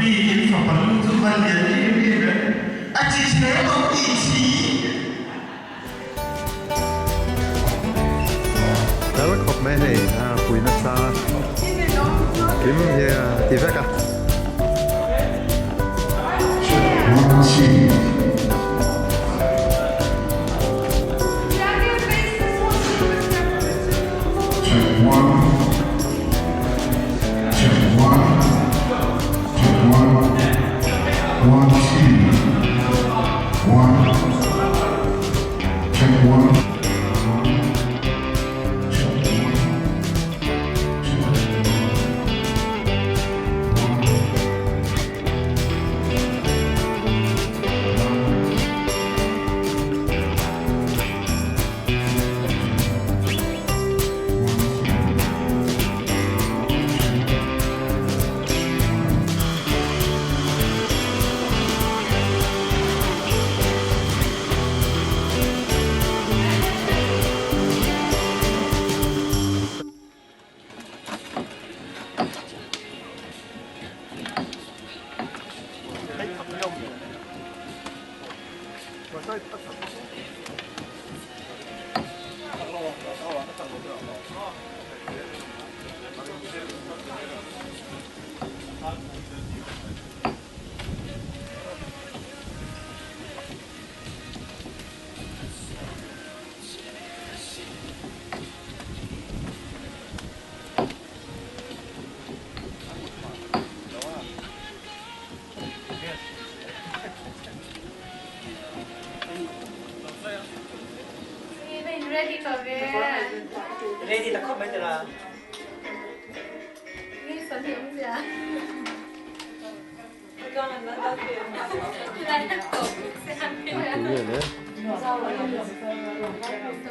Pi, in fapa lu chu va lian em em em, a chi chhe lo tih si. Fel khawp mai hei a pui nasa kim hi a ti vek a.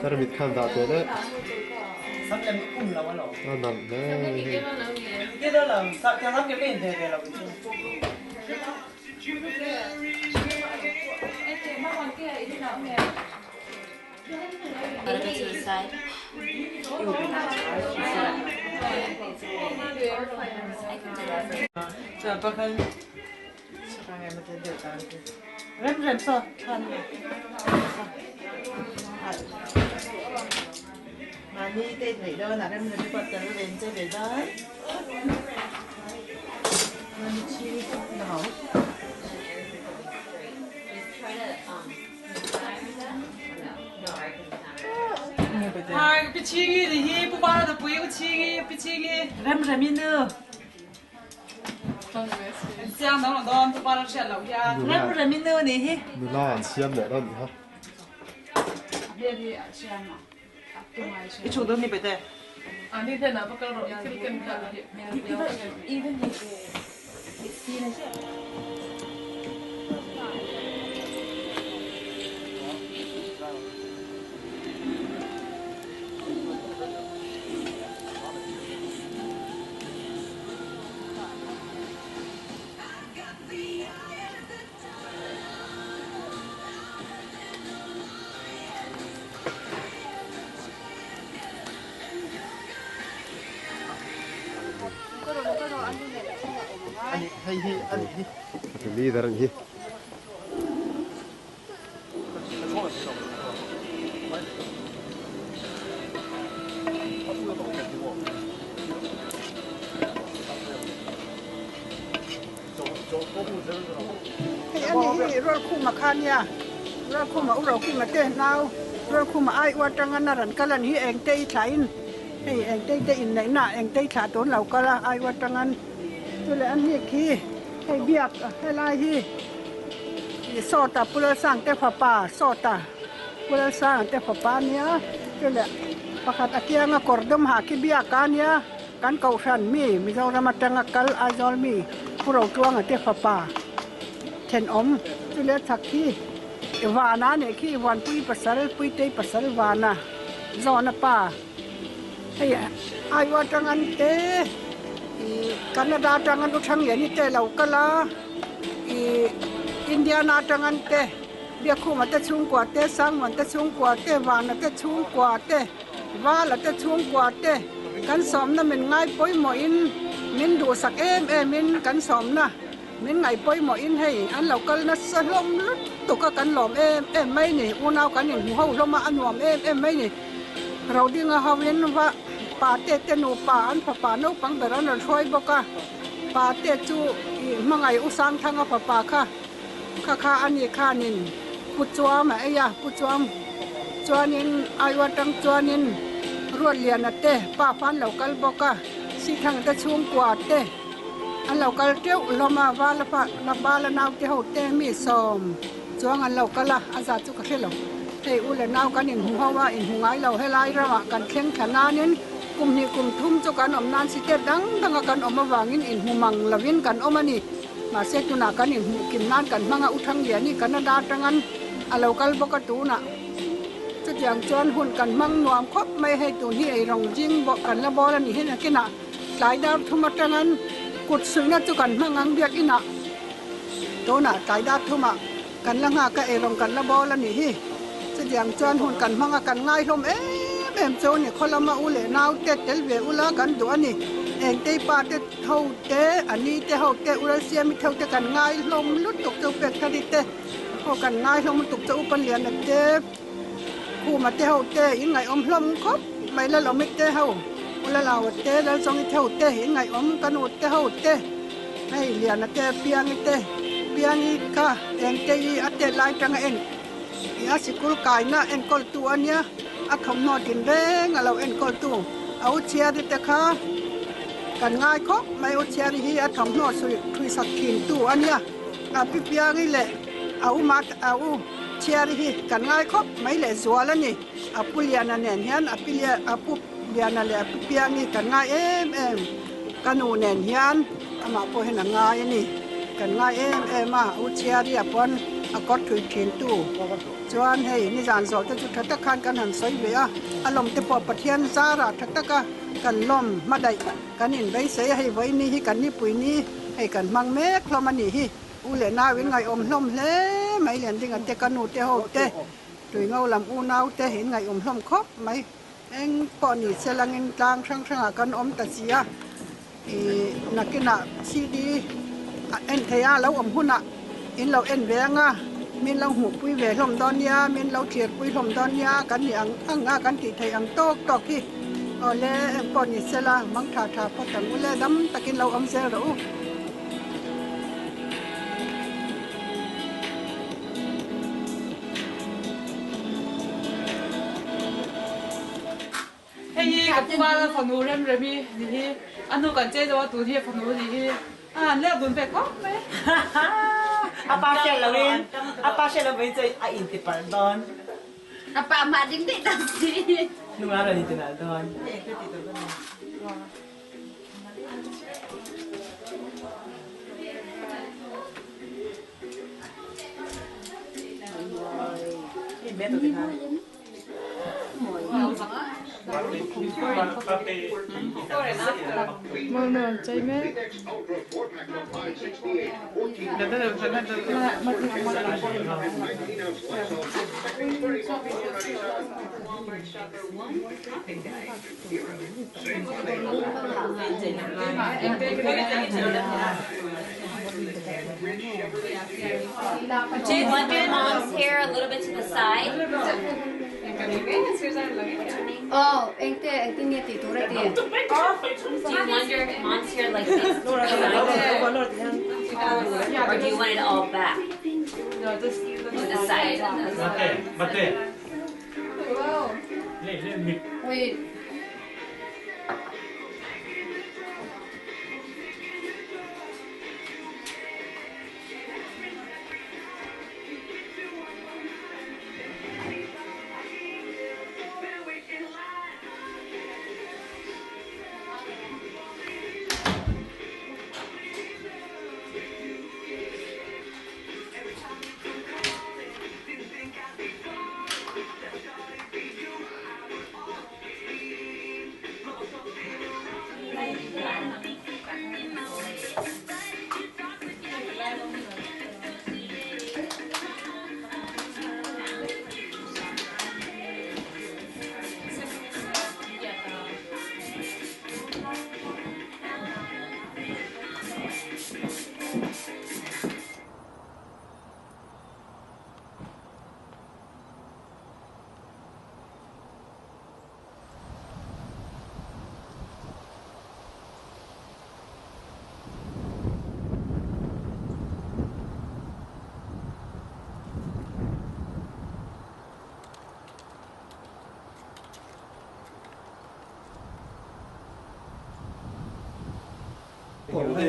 Tarmit khan dah teh le. A nalh hle hei. Nula an siam leh dawn nih kha. Leader an hi. Hei a ni hi Rualkhuma kha nia, Rualkhuma u Rokima te nau Rualkhuma ai u atanga na ran kal an hi Engtei thlain hei Engtei te inneihna Engtei thlah tun lo kal a ai u atangan chuleh a hnik hi hei biak helai hi Sawta Pu Lalsangte fapa Sawta Pu Lalsangte fapa nia chuleh pakhat a kianga kawr dawm ha khi biak a nia. Kan kohhran mi Mizoram atanga kal Aizawl mi Pu Rotuanga te fapa thenawm chu leh chak khi Vana nih khi Vanpui pasal Puitei pasal Vana Zawna pa hei Aizawl atang an te ih Canada atang an u Thangliani te lo kal a ih Indiana atang an te Biakkhuma te chhungkua te Sangmuan te chhungkua te Vana te chhungkua te. Vala te chhungkua te kan sawmna min ngai pawimawhin min duhsak em em in kan sawmna Min ngaih pawimawhin hei an lo kal nasa hlawm lutuk a, kan lawm em em mai ni. Unau kan inhmu ho hlawm a, a nuam em em mai ni. Rodinga hoin va pate te nupa an fapa naupang ber an rawn hruai bawk a, pate chu ih hmangaih U Sangthanga fapa kha kha kha a ni khanin Pu Chuam a ei a, Pu Chuam chuanin Aiwa tang chuanin Ruatliana te pa fa an lo kal bawk a, Sithang te chhungkua te an lo kal teuh hlawm a, Vala pa Vala naute ho te mi sawm chuang an lo kal a, a zat chu ka hre lo. Hei u leh nau kan inhmu ho a, inhmu ngai lo helai ramah kan thleng thla nanin kum hnih kum thum chu kan awm nan state dang danga kan awm avangin inhmu mang lovin kan awm a ni. Mahse tunah kan inhmuh kim nan kan hmang a, U Thangliani Canada atangan a lo kal bawk a tunah chutiang chuan hun kan hmang nuam khawp mai hei tun hi ei rawng zing bawk kan la bawl a ni hi nakinah tlai dar thum atangan kut suihna chu kan hmang ang biakinah tunah tlai dar thumah Kan la nghak a, eirawng kan la bawl a nih hi. Chutiang chuan hun kan hmang a, kan ngaihlawm em em chu a ni. Khaw lama u leh nau te tel ve ula kan duh a ni. Engtei pa te tho te, a ni te ho te, u Lalsiami tho te kan ngaihlawm lutuk chu Pekthari te ho kan ngaihlawm lutuk chu Upa Liana te, Khuma te ho te in ngaihawm hlawm khawp mai Lalawmi te ho, U Lalaua te, Lalchawngi te ho te in ngaihawm ka nu te ho te. Hei Liana te Piangi te Piangi kha engte i a tet lai tanga en i a sikul kaina enkawl tu a nia a thawmhnaw din reng a lo enkawl tu a u Chhiari te kha kan ngai khawp mai u Chhiari hi a thawmhnaw sui thui sak thin tu a nia a pi Piangi leh a u ma a u Chhiari hi kan ngai khawp mai leh zual a ni a pu Liana nen hian a pi a pu Liana leh a pi Piangi kan ngai em em. Ka nu nen hian amah pawh hian a ngai a ni. Kan ngai em em a, U Chhiaria pawn a kawr thui thin tu. Chuan hei nizan zawh te chu tha tak khan kan han sawi ve a, a lawm te pawh Pathian zarah tha taka kan lawm hma daih kan inbeisei a, hei vawiin hi kan nipui ni hei kan hmang mek hlawm a nih hi. U leh nau in ngaihawm hlawm hle mai Liandinga te ka nu te ho te Tuingo lam unau te in ngaihawm hlawm khawp mai. Eng pawh ni se langin tlang hrang hrangah kan awm ta si a, ih nakinah CD a en thei a, lo awm hunah in lo en ve ang a, min lo hmuhpui ve hlawm dawn nia, min lo thlirpui hlawm dawn nia, kan nih ang ang a, kan tih theih ang tawk tawk hi. Awle, eng pawh ni se la, mang tha tha phawt ang ule, dam takin lo awm zel rawh u. Hei hi ka pu a fanu rem rem i ni hi a hnu kan chei zo a tun hi a fanu ni hi a han lek dun ve khawp mai. A pa hriat lo in a pa hriat lo mai chu a in ti parh dawn. A pa mah ding daih tak si. Hnung a rawn in ti nalh dawn. Do you want your mom's hair a little bit to the side? Aw, engte engtin nge tih tur a ti? Do you want your mom's hair like this to the side? Or do you want it all back? To the side. Wait.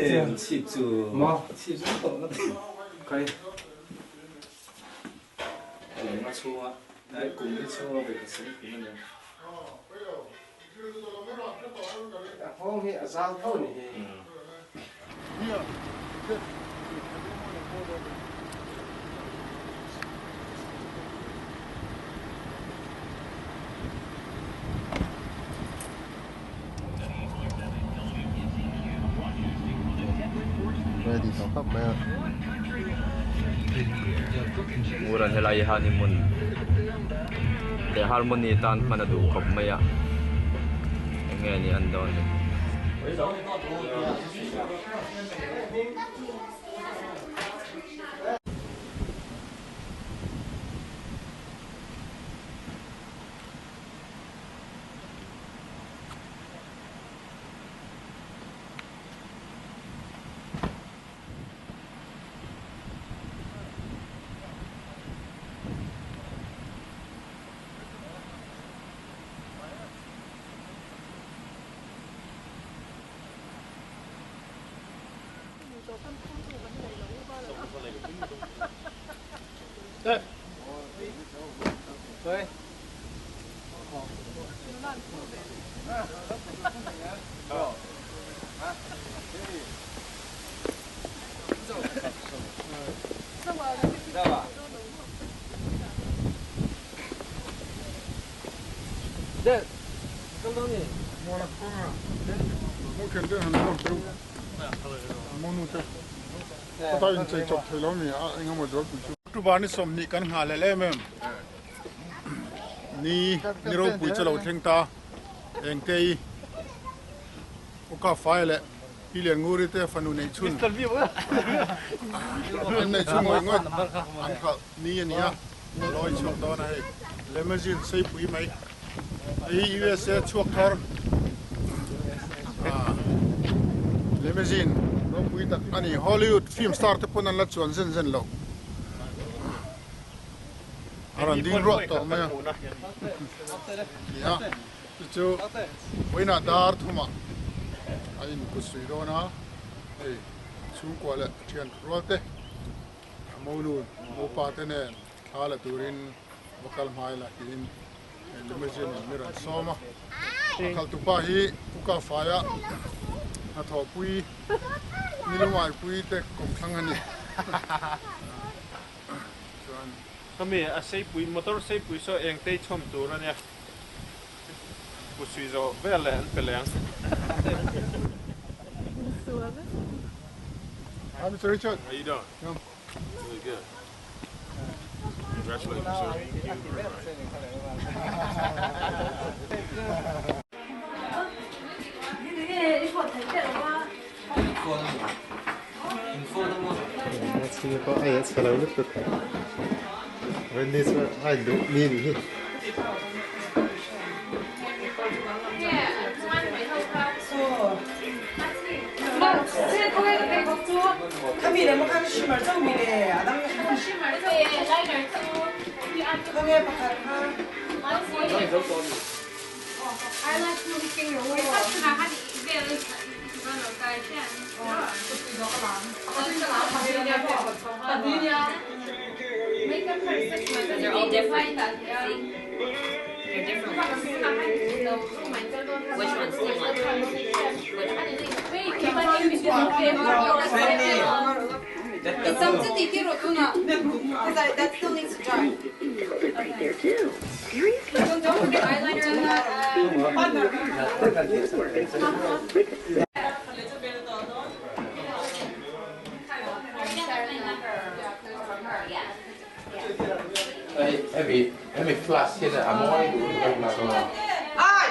Chip chu maw chip chu tawh na khai kum a chhunga kum hi chhunga ve ka sem kum ania. A nghawng hi a zau tho ni hi. Ready tawh khawp mai a. Ura helai hian i hmun leh harmony tan hman a duh khawp mai a eng nge ni an dawn ni. October ni 20 kan nghah leh em em ni ni ropui chu lo thleng ta engtei uka fai leh pi lian nguri te fanu neih chhun an neih chhun ngawih ngawih an khalh ni a ni a lawi chhuak dawn a hei limousine seipui mai hei hi USA chhuak thar limousine ropui tak a ni Hollywood film star te pawn an la chuan zen zen lo a rawn ding ruah tawh mai a ni a chu chu vawiinah dar thumah a inkut suih dawn a hei chhungkua leh thian rual te a monu mopa te nen thla la turin va kal hmai la tiin limousine in mi rawn sawm a a khalh tupa hi uka faia hnathawh pui nilungaipui te kawmthlang a ni chuan Khami a seipui motor seipui saw eng tei chhawm tur a nia pu sui zawh vel leh an pe leh ang. Hi Mr. Richard. How you doing? Yeah. Really good. Congratulations, sir. Thank you very much. Chhing pawh hei a chhe lo lutuk Randy chu a induh mi anih hi. They're all different. See? They're different ones. Which ones do you want? Which one? That still needs to dry. Right there too. Seriously? Don't forget eyeliner and that. Hemi hemi flash hian a mawi duh lutuk a la. Ai!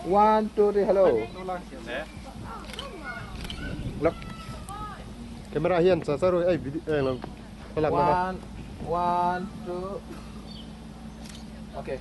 One, two, three, hello. Look. Camera hian cha cha rồi ai video eh lo. One, one, two. Okay.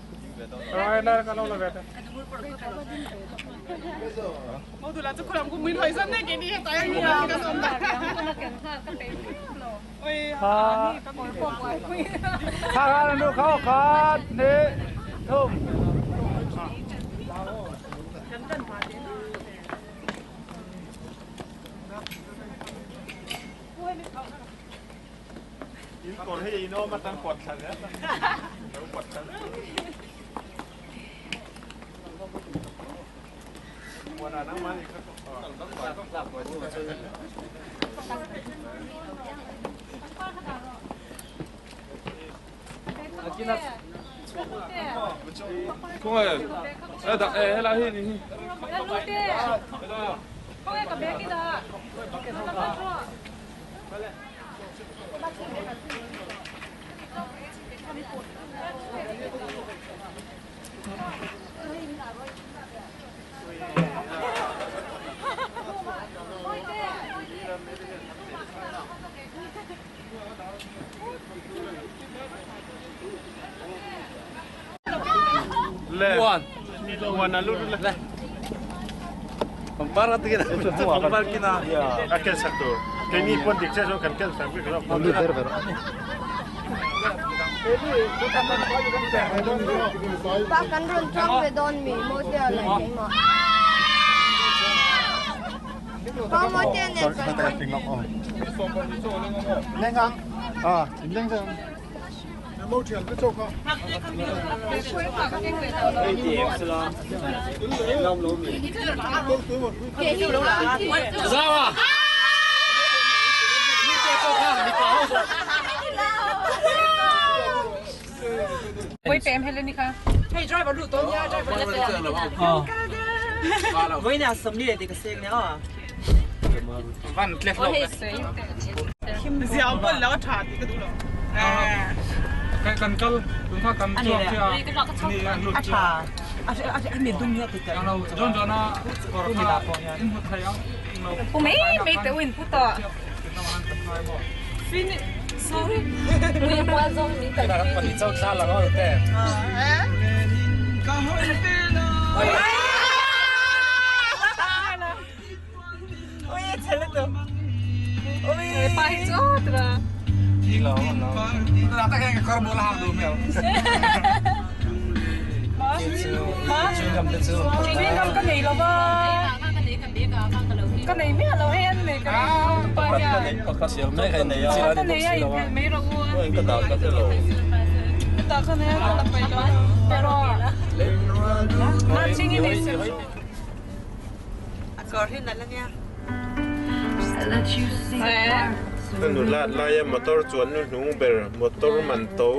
Motor chuan nu hnung ber motor man to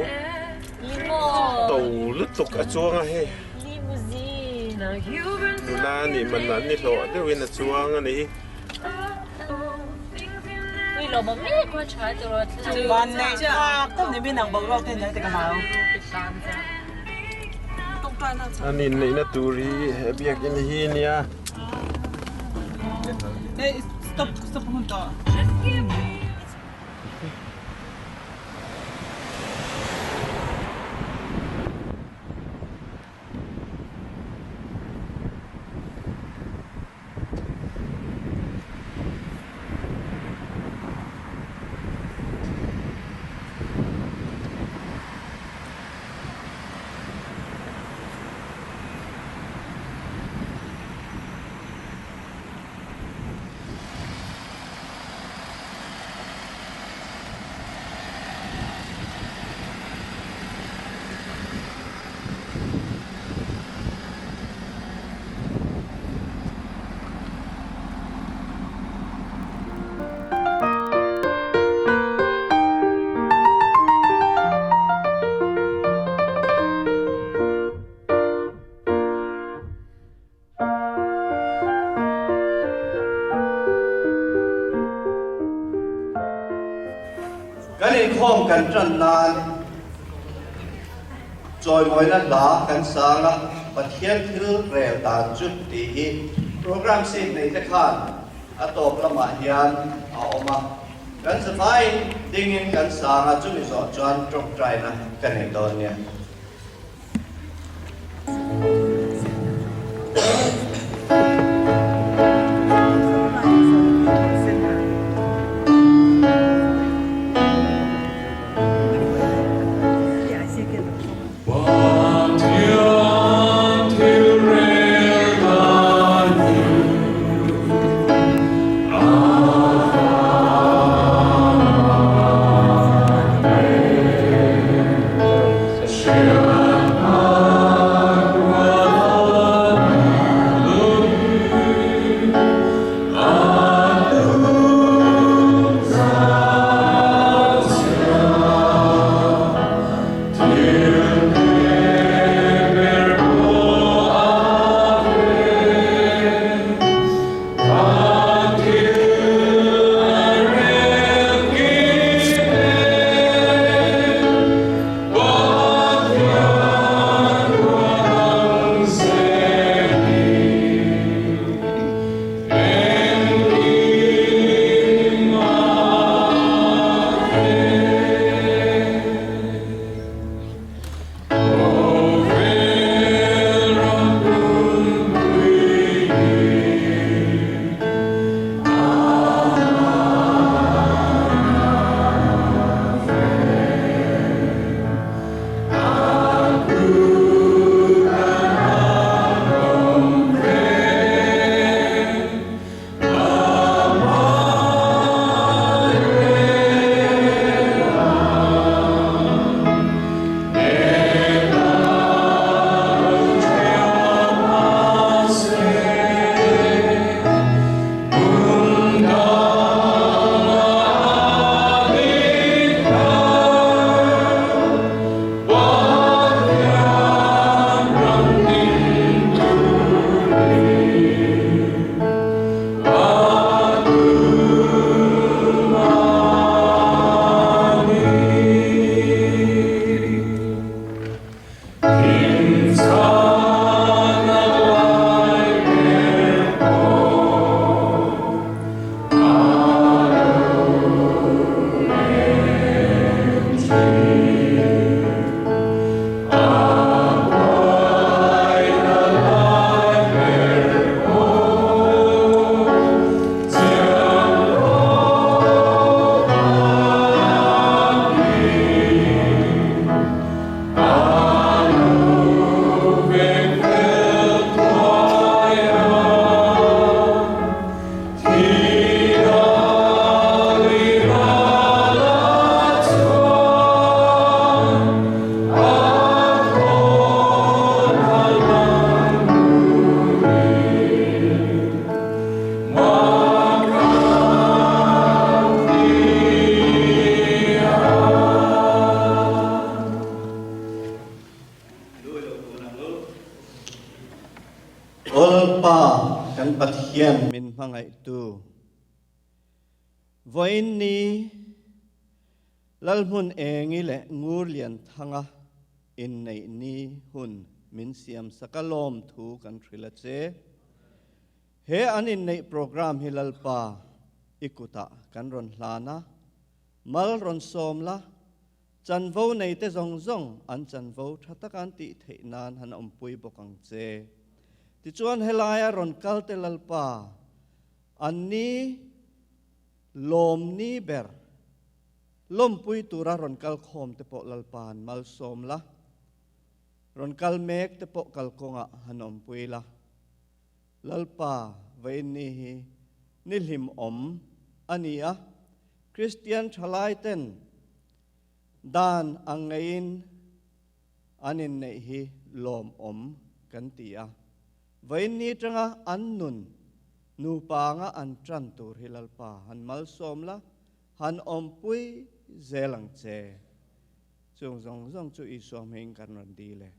to lutuk a chuang a he nula ni man an ni hlawh deuhin a chuang a ni ani neihna tur hi he biakin hi nia. Stop stop hun to. Inkhawm kan tan nan chawimawina hla kan sang a, Pathian thil rel dan chu tih hi program sheet nei te khan a tawp lamah hian a awm a. Kan zavaiin dingin kan sang a, chumi zawh chuan tawngtaina ka nei dawn nia. Aw Lalpa kan Pathian min hmangaihtu, vawiin ni Lalhmun Engi leh Ngurlianthanga inneih ni hun min siamsak a lawmthu kan hrilh a che. He an inneih program hi Lalpa i kutah kan rawn hlan a, mal rawn sawm la, Chanvo neite zawng zawng an chanvo tha taka an tih theih nan han awmpui bawk ang che. Tichuan helaia rawn kal te Lalpa, an ni lawm ni ber lawmpui tura rawn kal khawm te pawh Lalpa han malsawm la, rawn kal mek te pawh kalkawngah han awmpui la. Lalpa vawiin ni hi ni hlimawm a ni a, Kristian thalaiten dan ang ngeiin an inneih hi lawmawm kan ti a. Vawiin ni atanga an nun nupa anga an tan tur hi Lalpa han malsawm la, han awmpui zel ang che. Chung zawng zawng chu Isua hming kan rawn dil e.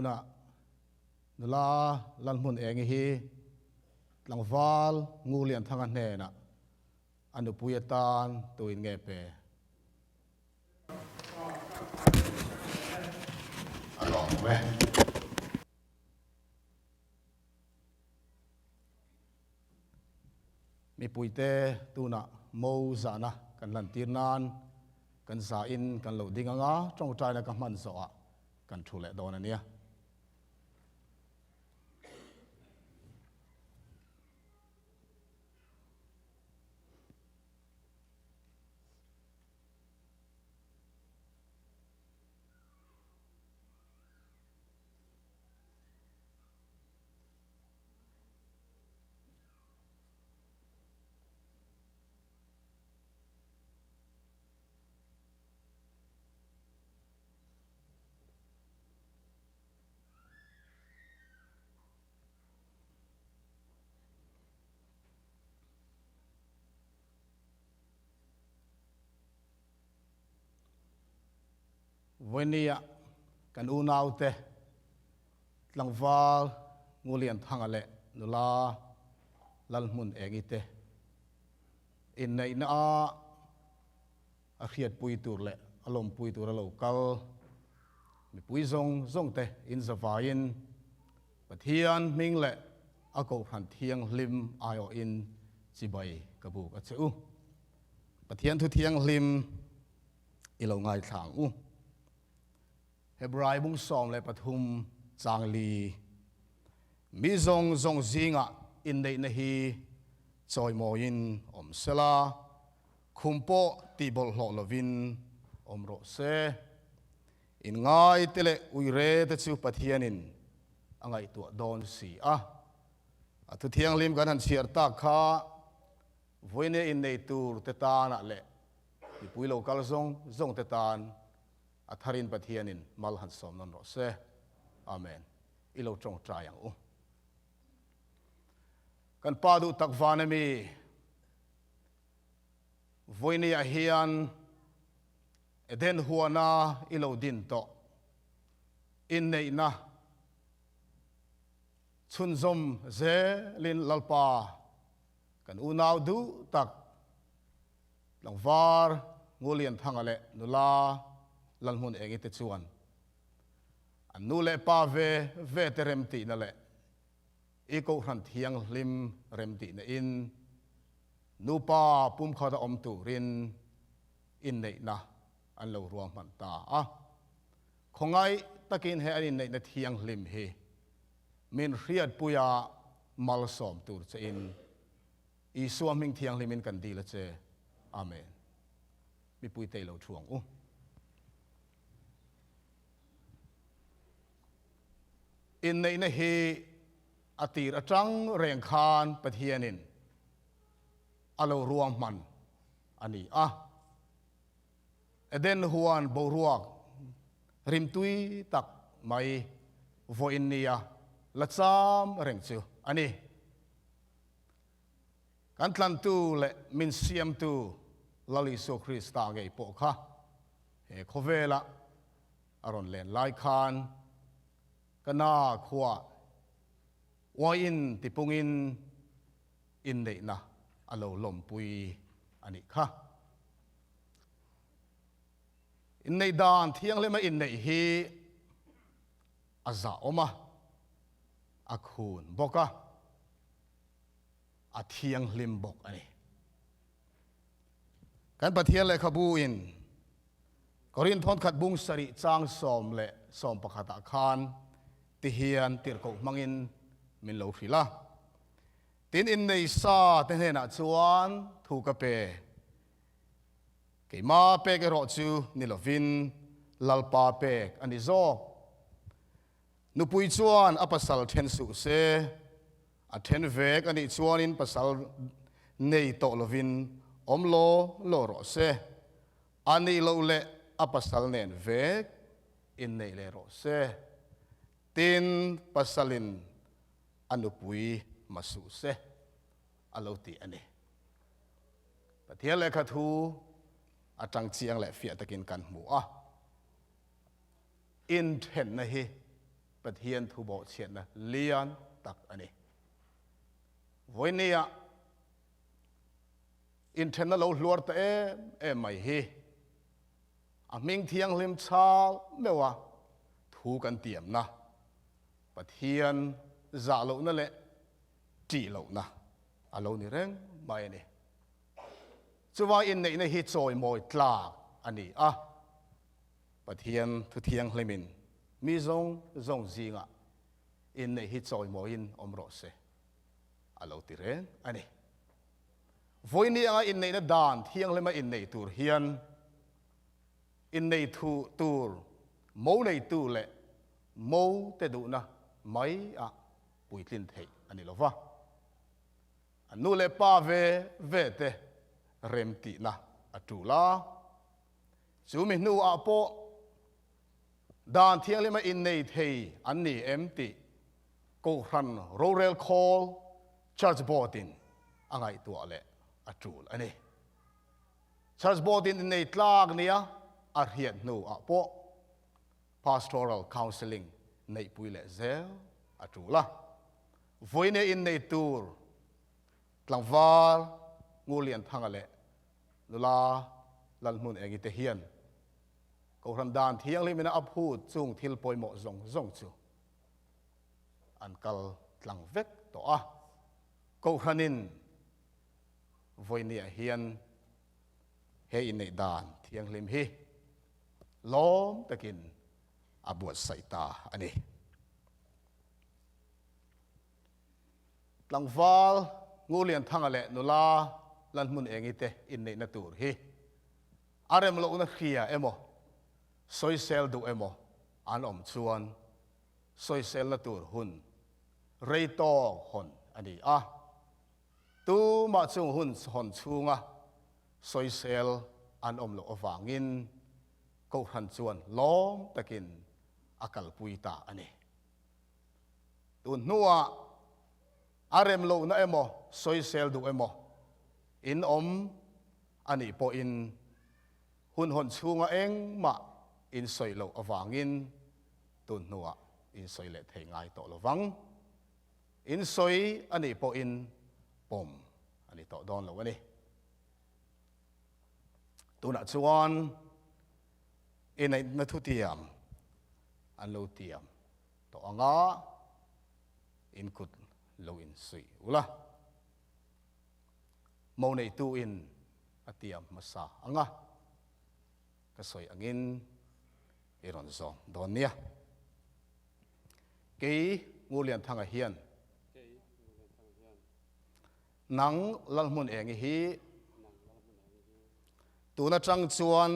Tuna nula Lalhmun Engi hi tlangval Ngurlianthanga hnenah a nupui atan tuin nge pe? A lawm e. Mipuite tunah mo zahna kan lantir nan kan zahin kan lo ding anga tawngtaina ka hman zawhah kan thu leh dawn a nia. Vawinia kan unaute tlangval Ngulianthanga leh nula Lalhmun Engi te inneihna a a hriatpui tur leh a lawmpui tur a lo kal mipui zawng zawng te inzavaiin Pathian hming leh a Kohhran Thianghlim aiawhin chibai ka buk a che u. Pathian thu thianghlim i lo ngaithla ang u. Hebrai bung 13 chang li, Mi zawng zawng zingah inneihna hi chawimawiin awm sela, khum pawh tih bawlhhlawh lovin awm rawh se. Inngaite leh uire te chu Pathianin a ngaihtuah dawn si a. A thu thianghlim kan han chhiar tak kha Vawinia innei tur te tanah leh mipui lo kal zawng zawng te tan a tharin Pathianin mal han sawm nawn rawh se. Amen. I lo tawngtai ang u. Kan Pa duh tak van ami, Vawinia hian Eden huana i lo din tawh inneihna chhunzawm zelin Lalpa Kan unau duh tak tlangvar Ngulianthanga leh nula Lalhmun Engi te chuan an nu leh pa ve ve te remtihna leh i Kohhran Thianghlim remtihna in nupa pumkhat a awm turin inneihna an lo ruahman ta a. Khawngaih takin he an inneihna thianghlim hi Min hriatpuia malsawm tur che in Isua hming thianghlim in kan dil a che. Amen. Mipui te i lo thu ang u. Inneihna hi a tir atang reng khan Pathianin a lo ruahman a ni a. Eden huan boruak rimtui tak mai vawiin nia la cham reng chu a ni. Kan tlantu leh min siamtu Lal Isua Krista ngei pawh kha he khawvela a rawn len lai khan ka na khuah uaiin tipungin inneihna a lo lawmpui a nih kha. Inneih dan thianghlima inneih hi a zahawm a, a khun bawk a, a thianghlim bawk a ni. Kan Pathian lehkhabu in Korinth thawnkhat bung sarih chang 11 ah khan ti hian tirhkoh hmangin min lo hrilh a. Tin innei sa te hnenah chuan thu ka pe. Keima pek erawh chu ni lovin Lalpa pek a ni zawk. Nupui chuan a pasal then suh se, a then vek a nih chuanin pasal nei tawh lovin awm law law rawh se. A nih loh leh a pasal nen vek innei leh rawh se. Tin, pasalin a nupui ma suh se a lo ti a ni. Pathian lehkha thu atang chiang leh fiah takin kan hmu a, inthenna hi. Pathian thu bawhchhiatna lian tak a ni. Vawinia inthenna lo hluar ta em em mai hi a hming thianghlim chal meuh a thu kan tiamna Pathian zah lohna leh ṭih lohna a lo ni reng mai a ni. Chuvang inneihna hi chawimawi tlak a ni a, Pathian thu thianghlimin mi zawng zawng zingah inneih hi chawimawiin awm rawh se a lo ti reng a ni. Vawiini anga inneihna dan thianghlima inneih tur hian innei thu tur mo neitu leh mo te duhna mai ah puitlin theih a ni lo va. A nu leh pa ve ve te remtihna a tul a. Chu mi hnuah pawh dan thianghlima innei thei an ni em tih Kohhran rorel khawl Church Board in a ngaihtuah leh a tul a ni. Church Board in innei tlak nia a hriat hnuah pawh Pastoral Counselling neihpui leh zel a tul a. Vawiin innei tur tlangval Ngurlianthanga leh nula Lalhmun Engi te hian Kohhran dan thianghlim ina a phut chung thil pawimawh zawng zawng chu an kal tlang vek tawh a. Kohhranin vawinia hian he inneih dan thianghlim hi lawm takin a buatsaih ta a ni. Tlangval Ngurlianthanga leh nula Lalhmun Engi te inneihna tur hi a rem lohna hria emaw, sawisel duh emaw an awm chuan sawiselna tur hun rei tawk hawn a ni a. Tumah chung hun hawn chhunga sawisel an awm loh avangin Kohhran chuan lawm takin a kalpui ta a ni. Tun hnuah a rem lohna emaw, sawisel duh emaw in awm a nih pawhin hun hawn chhunga engmah in sawi loh avangin tun hnuah in sawi leh thei ngai tawh lo vang. In sawi a nih pawhin pawm a ni tawh dawn lo a ni. Tunah chuan inneihna thutiam an lo tiam tawh ang a, in kut lo insuih ula. Mo neihtuin a tiam hmasa ang a, ka sawi angin i rawn zawm dawn nia. Kei Ngurlianthanga hian nang Lalhmun Engi hi tun atang chuan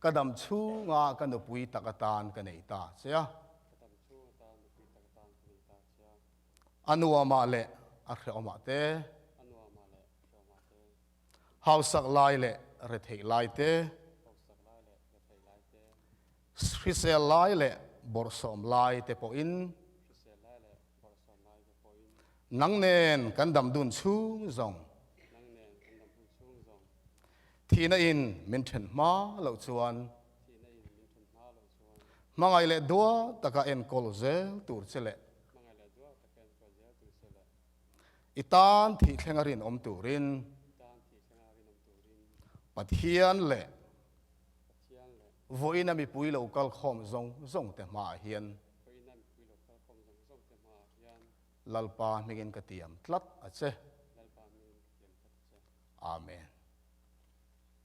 Ka dam chhunga ka nupui tak atan ka nei ta che a. A nuamah leh a hrehawmah te, hausak lai leh retheih lai te, hrisel lai leh bawrhsawm lai te pawhin nang nen kan dam dun chhung zawng Thihna in min then hma loh chuan hmangaih leh dua taka enkawl zel tur che leh i tan thih thlenga rinawm turin Pathian leh vawiina mipui lo kal khawm zawng zawng te hmaah hian Lalpa hmingin ka tiam tlat a che. Amen.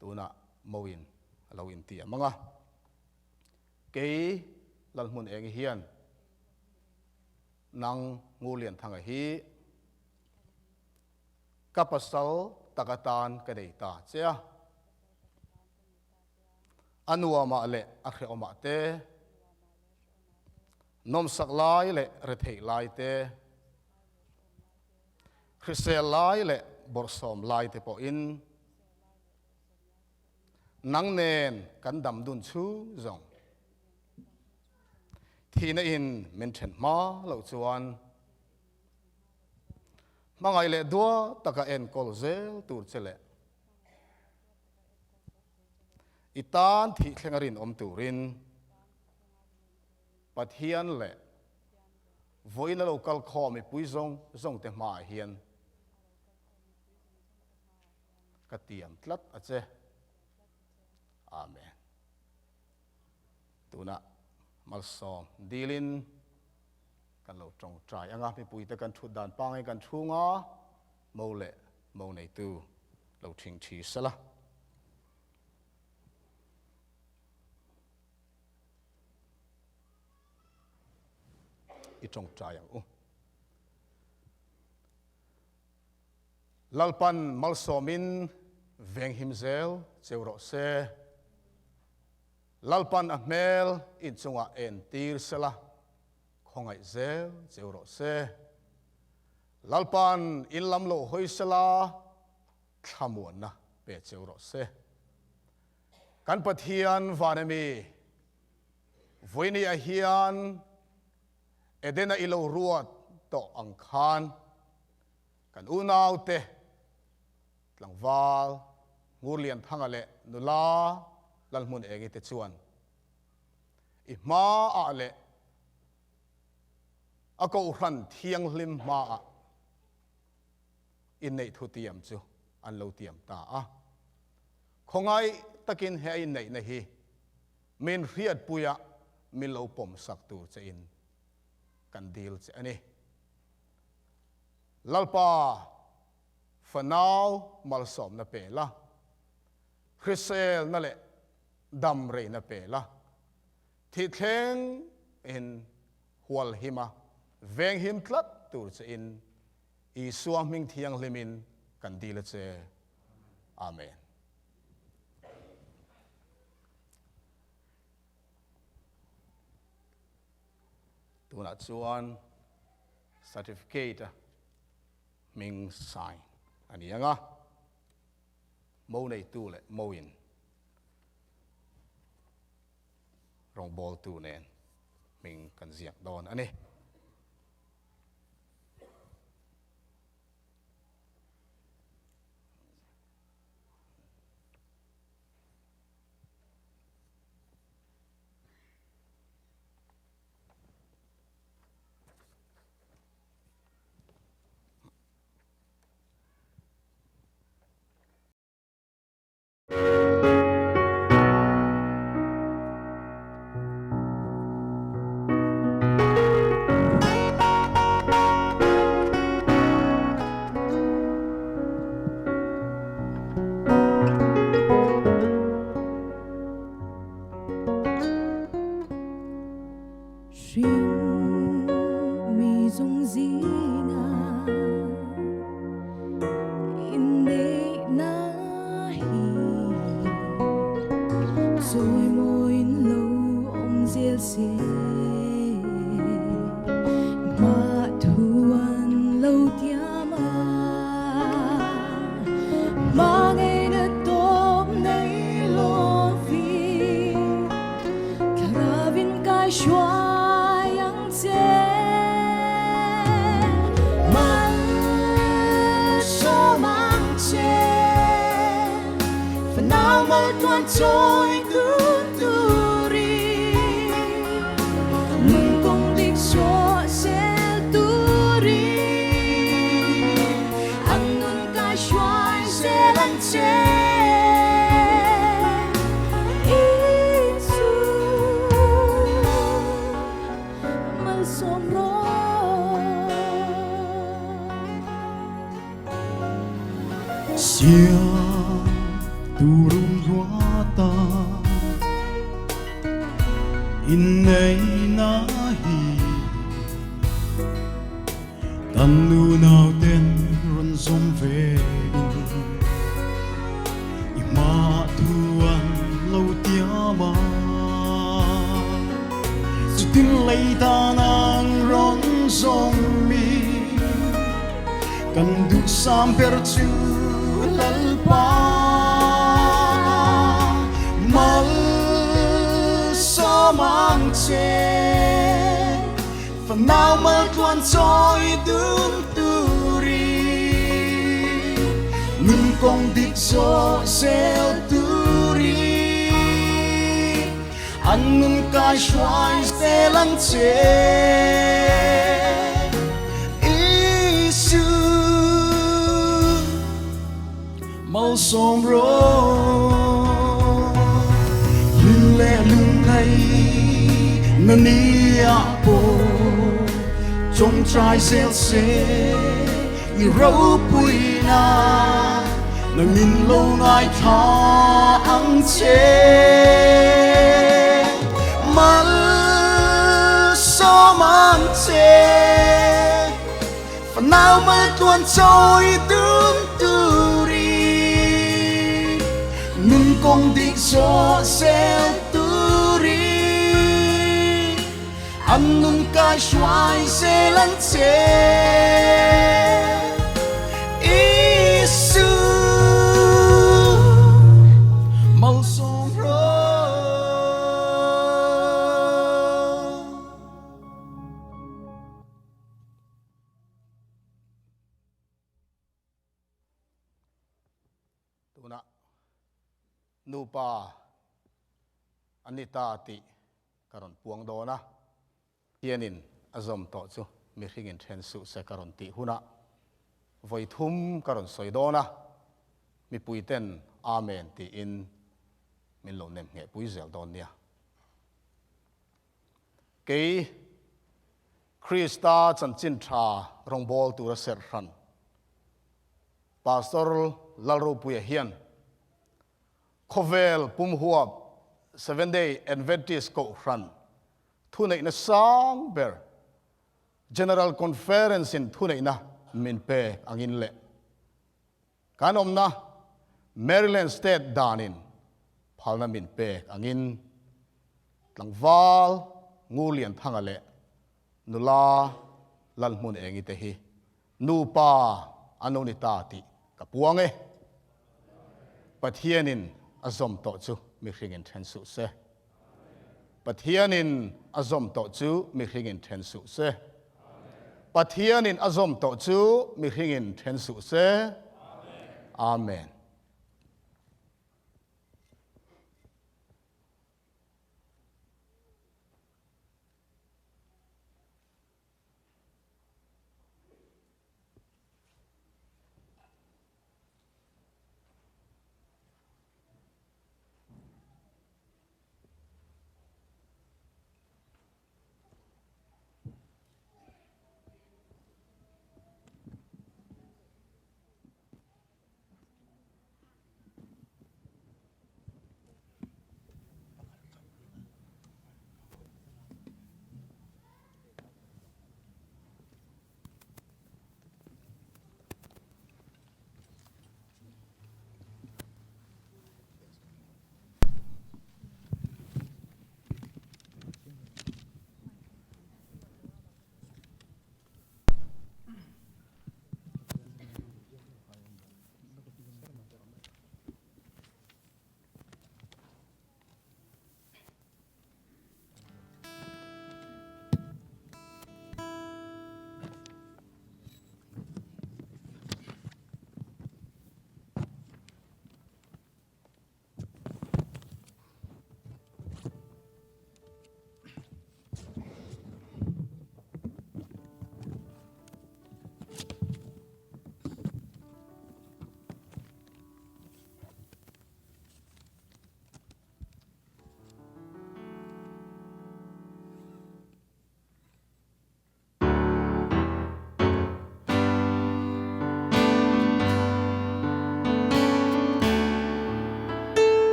Tunah Moin a lo inti a mang a. Kei Lalhmun Engi hian nang Ngurlianthanga hi ka pasal tak atan ka nei ta che a. A nuamah leh a hrehawmah te, nawmsak lai leh retheih lai te, Hrisel lai leh bawrhsawm lai te pawhin nang nen kan dam dun chhung zawng thihna in min then hma loh chuan hmangaih leh dua taka enkawl zel tur che leh i tan thih thlenga rinawm turin. Pathian leh vawiin a lo kal khawm mipui zawng zawng te hmaah hian ka tiam tlat a che. Amen. Tunah malsawm dilin kan lo tawngtai anga mipuite kan thut dan pangai kan chhunga mo leh mo neitu lo thing thi sela. I tawngtai ang u. Lalpan malsawmin venghim zel cheu rawh se. Lalpan a hmel inchungah en tir sela, khawngaih zel cheu rawh se. Lalpan in lam lo hawi sela, thlamuanna pe cheu rawh se. Kan Pathian van ami, vawiini ah hian Edena i lo ruat tawh ang khan kan unaute tlangval Ngurlianthanga leh nula Lalhmun Engi te chuan i hmaah leh a Kohhran Thianghlim hmaah inneih thu tiam chu an lo tiam ta a. Khawngaih takin he a inneihna hi Min hriatpuia min lo pawmsak tur che in kan dil che a ni. Lalpa, fanau malsawmna pe la, hriselna leh dam reina pe la, thihthleng in hualhim a, venghim tlat tur che in Isua hming thianghlim in kan dil a che. Amen. Tunah chuan certificate a hming sign a ni ang a, mo neitu leh mo in rawngbawltu nen hming kan ziak dawn a ni. An nun kai hruai zel ang che. Isu malsawm rawh. Lung leh lungngai na ni ah pawh tawngtai zel se i ropuina nangin lo ngaithla ang che. Malsawm ang che. Fanau maltluan chawi dun turin nun kawng dik zawh zel turin an nun kai hruai zel ang che. Isu malsawm rawh. Tunah nupa an ni ta tih ka rawn puang dawn a, Hianin a zawm tawh chu mihringin then suh se ka rawn tih hunah vawi thum ka rawn sawi dawn a, mipuiten Amen tiin min lo nem ngheh pui zel dawn nia. Kei Krista chanchin tha rawngbâwl tura serh hran Pastor Lalropuia hian khawvel pumhuap Seventh-day Adventist Kohhran thuneihna sang ber General Conference-in thuneihna min pek angin leh kan awmna Maryland State danin phalna min pek angin tlangval Ngurlianthanga leh nula Lalhmun Engi te hi nupa an lo ni ta tih ka puang e. Pathianin a zawm tawh chu mihringin then suh se. Pathianin a zawm tawh chu mihringin then suh se. Pathianin a zawm tawh chu mihringin then suh se. Amen.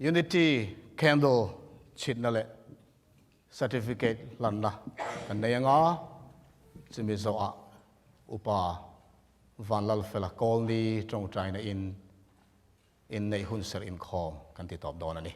Unity Candle chhitna leh Certificate hlanna kan nei anga, chumi zawhah Upa Vanlalfela Kawlni tawngtaina in inneih hunserh inkhawm kan ti tawp dawn a ni.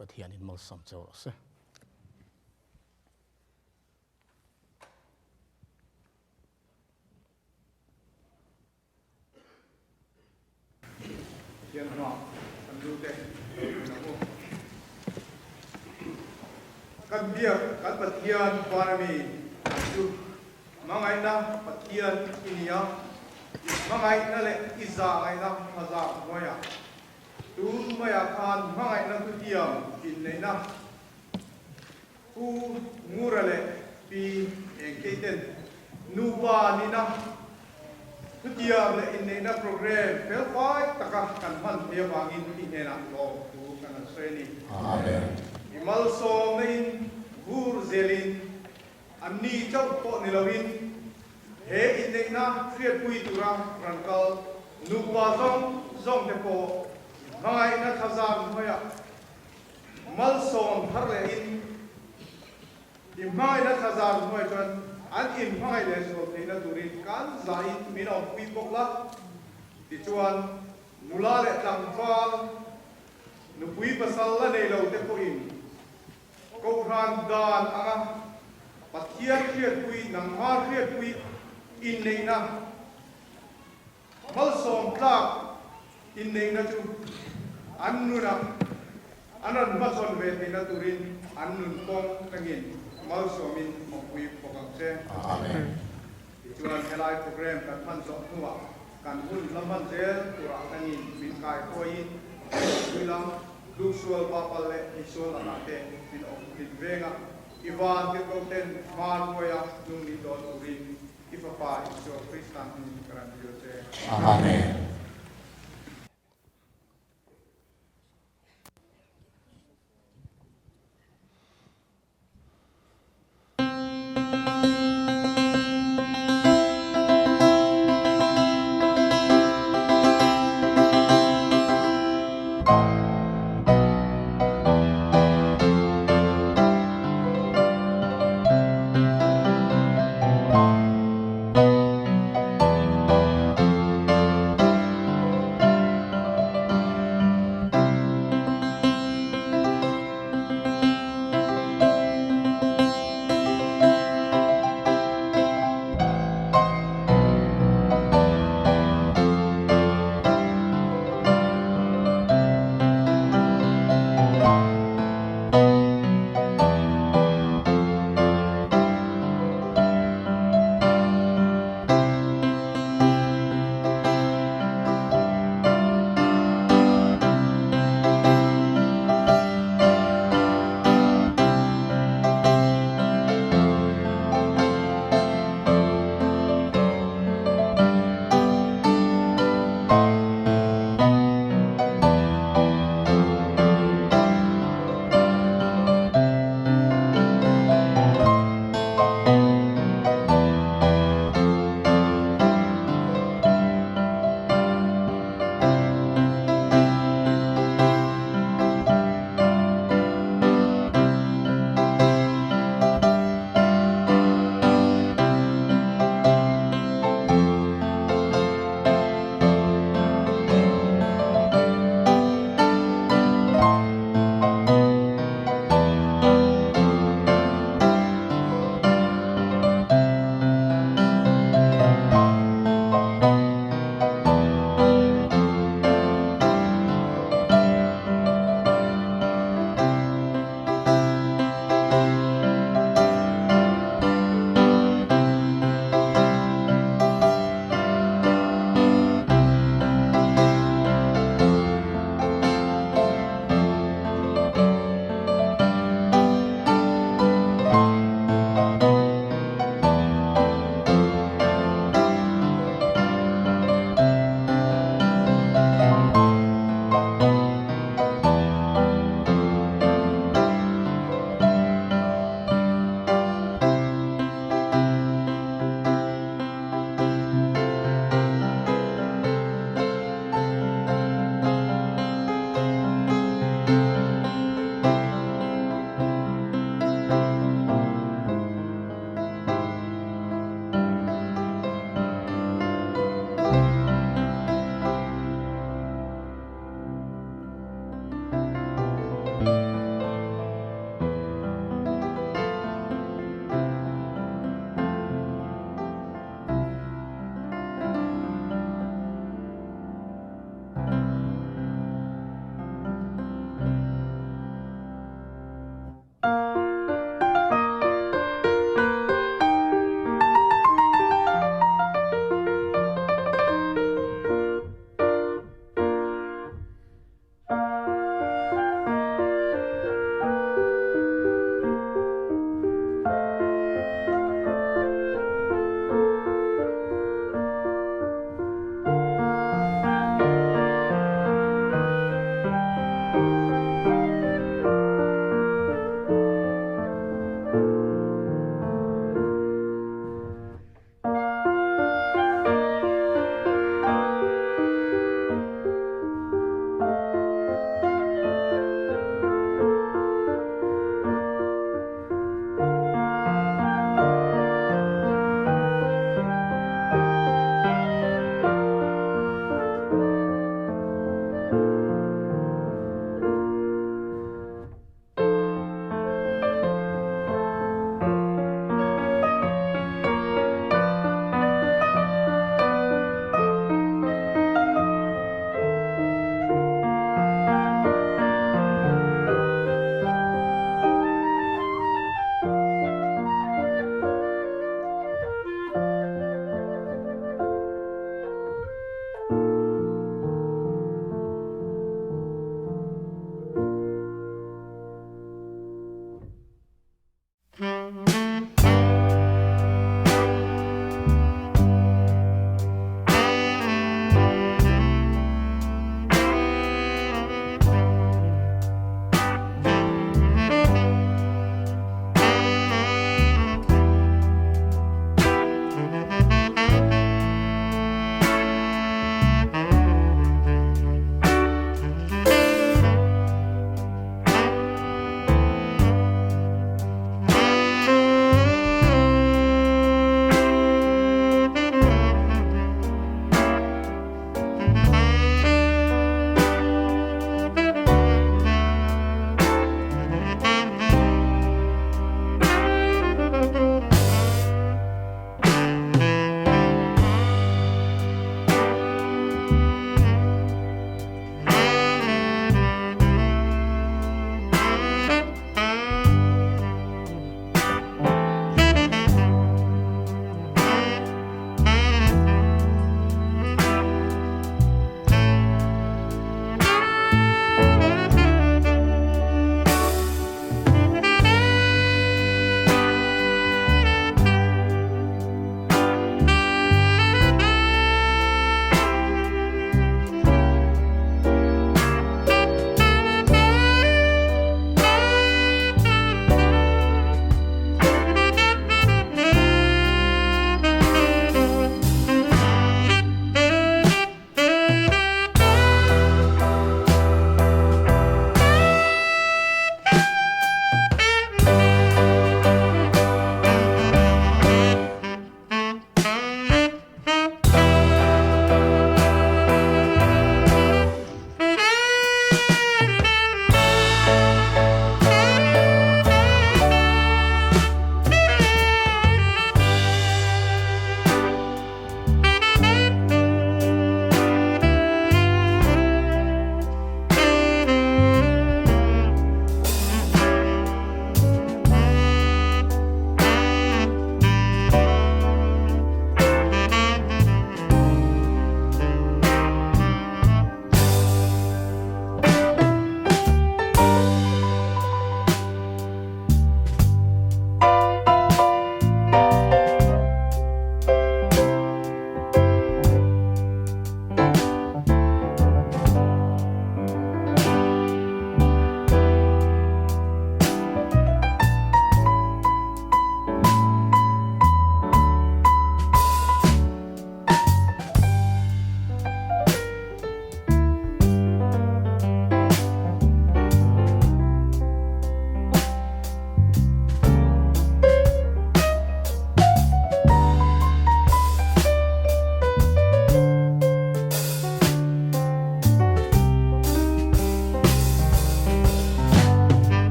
Pathianin malsawm cheu rawh se. Pathian hma kan lute in ang u. Kan biak kan Pathian van ami chu hmangaihna Pathian i ni a, hmangaihna leh i zahngaihna hmazak hnuaiah tun maiah khan hmangaihna thutiam inneihna Pu Ngura leh Pi Engkeiten nupa nihna thutiam leh inneihna programme felfai taka kan hman thei avangin i hnenah lawmthu kan han sawi a ni. Amen. I malsawmna in vur zelin an ni chauh pawh ni loin he inneihna hriatpui tura ran kal nupa zawng zawngte pawh hmangaihna thlazar hnuaiah Malsawm thar leh in i hmangaihna thlazar hnuai chuan an inhmangaih leh zual theihna turin kan zahin min awmpui bawk la. Tichuan, nula leh tlangval, nupui pasal la nei lo te pawhin Kohhran dan anga Pathian hriatpui, nangma hriatpui inneihna Malsawm tlak inneihna chu an nunah an rawn hmachhawn ve theihna turin an nun kawng tangin malsawmin awmpui bawk ang che. Amen. Tichuan helai program kan hman zawh hnuah kan hun la hman zel turah tangin min kaihruaiin pui lam tluksual vapal leh misual lakah te min awm min veng a, i van tirhkohten hma ruaia nung nih dawn turin I Fapa Isua Krista hmingin ka ran dil che. Amen.